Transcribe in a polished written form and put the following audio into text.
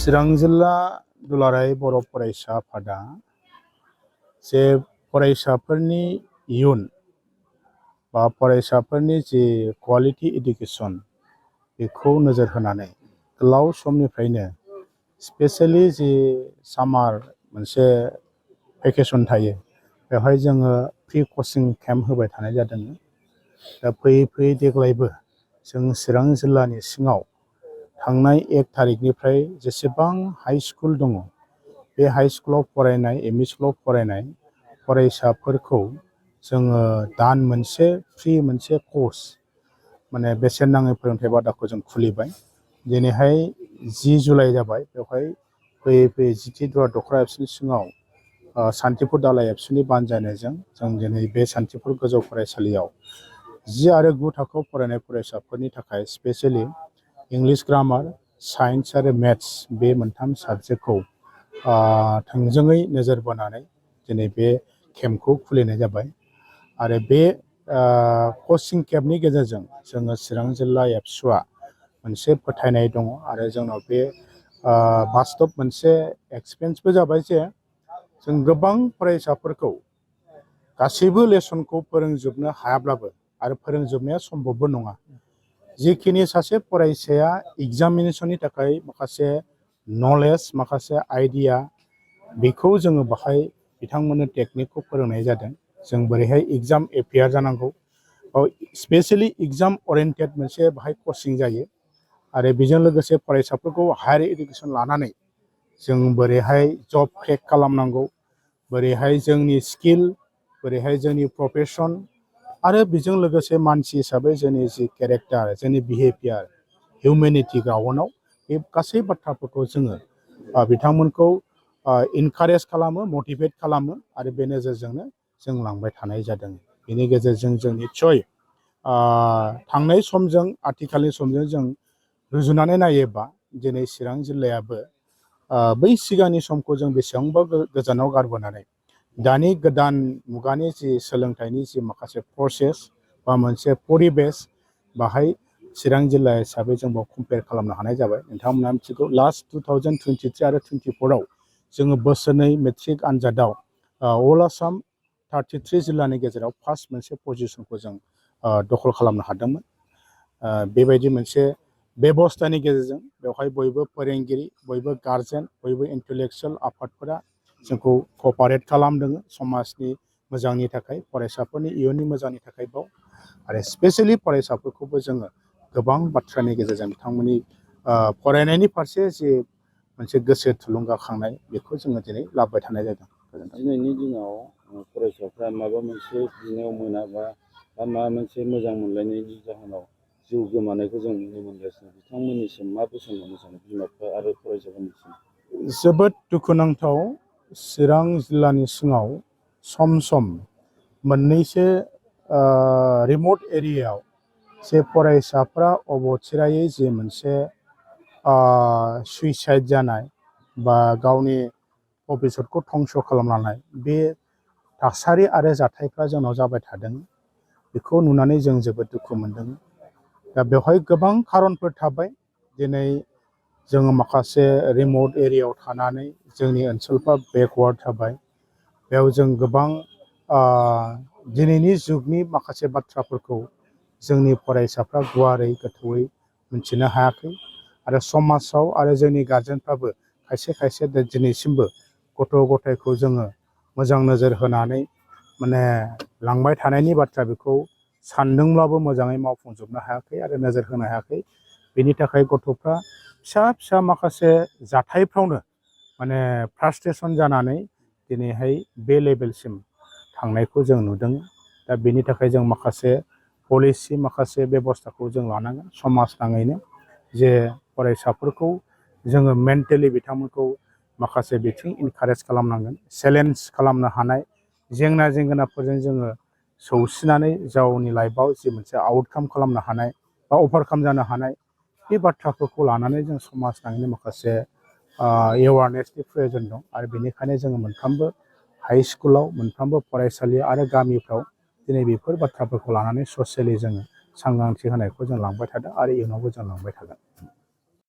चिरां जिल्ला दुलाराय बर' फरायसा आफादा जे फरायसाफोरनि इयुन बा फरायसाफोरनि जे क्वालिटी एडुकेशन बेखौ नोजोर होनानै गोलाव समनिफ्रायनो स्पेशली जे सामार मोनसे भेकेशन थायो बेवहाय जोङो प्रि कचिं केम्प होबाय थानाय जादों। दा फैयै फैयै देग्लायबो जों चिरां जिल्लानि सिङाव थांनाय 1 तारिखनिफ्राय जेसेबां हाई स्कुल दङ बे हाई स्कुलाव फरायनाय एमइ स्कुलाव फरायनाय फरायसाफोरखौ जोङो दान मोनसे फ्रि मोनसे कर्स माने बेसेन नाङै फोरोंथाइ बादाखौ जों खुलिबाय। दिनैहाय 10 जुलाइ जाबाय। बेवहाय फैयै फैयै जिथि दुवार दख'रा एबसुनि सिङाव सान्तिपुर दालाय एबसुनि बानजायनायजों जों दिनै बे सान्तिपुर गोजौ फरायसालियाव 10 आरो 9 थाखोआव फरायनाय फरायसाफोरनि थाखाय स्पेशली इंलिश ग्रामार साइन्स आरो मेथ्स बे मोनथाम साबजेक्टखौ थोंजोङै नोजोर बोनानै दिनै बे केम्पखौ खुलिनाय जाबाय। आरो बे कचिं केम्पनि गेजेरजों जोङो चिरां जिल्ला एबसुआ मोनसे फोथायनाय दङ आरो जोंनाव बे बास्तब मोनसे एक्सपिरियेन्सबो जाबाय जे जों गोबां फरायसाफोरखौ गासैबो लेसनखौ फोरोंजोबनो हायाब्लाबो आरो फोरोंजोबनाया सम्भबबो नङा। जिखिनि सासे फरायसाया एग्जामिनेशननि थाखाय माखासे नलेज माखासे आइडिया बेखौ जोङो बाहाय बिथांमोननो टेकनिकखौ फोरोंनाय जादों। जों बोरैहाय एग्जाम एपियार जानांगौ स्पेशली एग्जाम ओरिएन्टेड मोनसे बाहाय कचिं जायो आरो बेजों लोगोसे फरायसाफोरखौ हायार इडुकेशन लानानै जों बोरैहाय जब क्रेक खालामनांगौ बोरैहाय जोंनि स्किल बोरैहाय जोंनि प्रफेशन आरो बेजों लोगोसे मानसि हिसाबै जोंनि जि केरेक्टार जोंनि बिहेभियार हिउमेनिटी ग्राउन्डआव बे गासै बाथ्राफोरखौ जोङो बिथांमोनखौ इनकारेज खालामो मटिभेट खालामो आरो बे नोजोरजोंनो जों लांबाय थानाय जादों। बेनि गेजेरजों जों निस्सय थांनाय समजों आथिखालनि समजों जों रुजुनानै नायोबा दिनै चिरां जिल्लायाबो बै सिगांनि समखौ जों बेसेबांबा गोजानाव गारबोनानै दानि गोदान मुगानि जि सोलोंथाइनि जि माखासे प्रसेस बा मोनसे परिबेस बाहाय चिरां जिल्ला हिसाबै जों बेयाव कम्पेयार खालामनो हानाय जाबाय। नोंथांमोना मिथिगौ लास्ट 2023 आरो 24 जोङो बोसोरनै मेट्रिक आनजादाव अल आसाम 33 जिल्लानि गेजेराव फार्स्ट मोनसे पजिशनखौ जों दखल खालामनो हादोंमोन। बेबायदि मोनसे बेबस्थानि गेजेरजों बेवहाय बयबो फोरोंगिरि बयबो गार्जेन बयबो इन्टेलेक्सुयेल आफादफोरा जोंखौ कपारेट खालामदों समाजनि मोजांनि थाखाय फरायसाफोरनि इयुननि मोजांनि थाखाय बाव आरो स्पेशली फरायसाफोरखौबो जोङो गोबां बाथ्रानि गेजेरजों बिथांमोननि फरायनायनि फारसे जे मोनसे गोसो थुलुंगाखांनाय बेखौ जोङो दिनै लाबोबाय थानाय जादों। दिनैनि दिनाव फरायसाफ्रा माबा मोनसे बिनायाव मोनाबा बा माबा मोनसे मोजां मोनलायनायनि जाहोनाव जिउ गोमानायखौ जों नुनो मोनगासिनो। बिथांमोननिसिम मा बोसोन होनो सानो बिमा बिफा आरो फरायसाफोरनिसिम? जोबोद दुखुनांथाव चिरां जिल्लानि सिङाव सम सम मोननैसो रिमट एरियायाव जे फरायसाफ्रा अबथिरायै जे मोनसे सुइसाइड जानाय बा गावनि भबिसतखौ धंस' खालामलांनाय बे थासारि आरो जाथायफ्रा जोंनाव जाबाय थादों। बेखौ नुनानै जों जोबोद दुखु मोनदों। दा बेवहाय गोबां खारनफोर थाबाय। दिनै जोङो माखासे रिमट एरियायाव थानानै जोंनि ओनसोलफ्रा बेकवार्ड थाबाय। बेयाव जों गोबां दिनैनि जुगनि माखासे बाथ्राफोरखौ जोंनि फरायसाफ्रा गुवारै गोथौयै मिथिनो हायाखै आरो समाजाव आरो जोंनि गार्जेनफ्राबो खायसे खायसे दिनैसिमबो गथ' गथायखौ जोङो मोजां नोजोर होनानै माने लांबाय थानायनि बाथ्रा बेखौ सानदोंब्लाबो मोजाङै मावफुंजोबनो हायाखै आरो नोजोर होनो हायाखै। बेनि थाखाय गथ'फ्रा फिसा फिसा माखासे जाथायफ्रावनो माने फ्रास्ट्रेसन जानानै दिनैहाय बे लेभेलसिम थांनायखौ जों नुदों। दा बेनि थाखाय जों माखासे पलिसि माखासे बेबस्थाखौ जों लानांगोन समाज नाङैनो जे फरायसाफोरखौ जोङो मेन्टेलि बिथांमोनखौ माखासे बिथिं इनकारेज खालामनांगोन चेलेन्ज खालामनो हानाय जेंना जेंगोनाफोरजों जोङो सौसिनानै गावनि लाइफआव जि मोनसे आउटकाम खालामनो हानाय बा अभारकाम जानो हानाय बे बाथ्राफोरखौ लानानै जों समाज नाङैनो माखासे एवारनेसनि प्रयोजन दं आरो बेनिखायनो जोङो मोनफ्रोमबो हाई स्कुलाव मोनफ्रोमबो फरायसालि आरो गामिफ्राव दिनै बेफोर बाथ्राफोरखौ लानानै ससियेलि जोङो सांग्रांथि होनायखौ जों लांबाय थादों आरो इयुनावबो जों लांबाय थागोन।